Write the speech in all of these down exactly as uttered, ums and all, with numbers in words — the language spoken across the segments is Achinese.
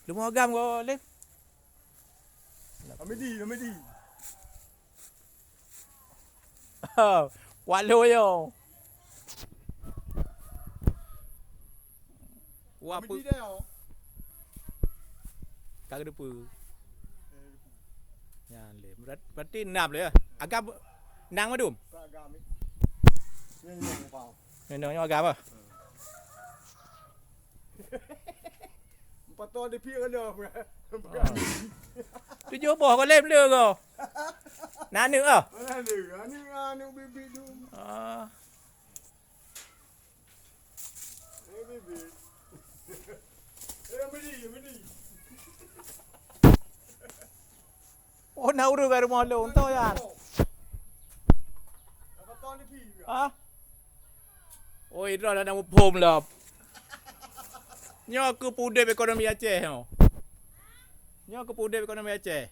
Leumo agam ko leh. Hamidi, Hamidi. Wak lo yo. Wak Hamidi dah yo. Ka keudeupeue. Nyan lé. Berat-, berarti enam lé ya. Agam nang madum. Nyoe nyoe agam ah. Empat tahun di pihak kena. Tujuh boh kau lem le kau. Nak aneuk ah. Mana aneuk? Aneuk, aneuk bibit tu. Ah. Eh, bibit. Eh, beli, beli. Oh, na ureueng kat rumoh lôn, tau nyan. Ha? Oi, droe na muphom lom. Nyoe keuh peudeb ekonomi Aceh nyoe. Nyoe keuh peudeb ekonomi Aceh.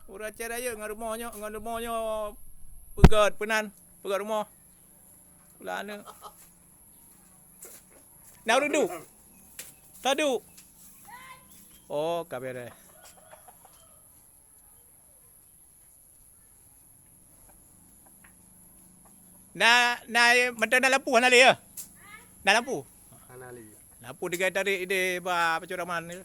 Ureueng Aceh rayeuk ngon rumoh nyoe, ngon rumoh nyoe peugöt peunan, peugöt rumoh. Pula aneuk. Na ureueng duek? Ka duek? Oh, ka beres. Na, na, mantong na lampu hana lé ya? Na lampu? Hana lé. Lampu tinggai tarék idéh bak Pacu Rahman tu.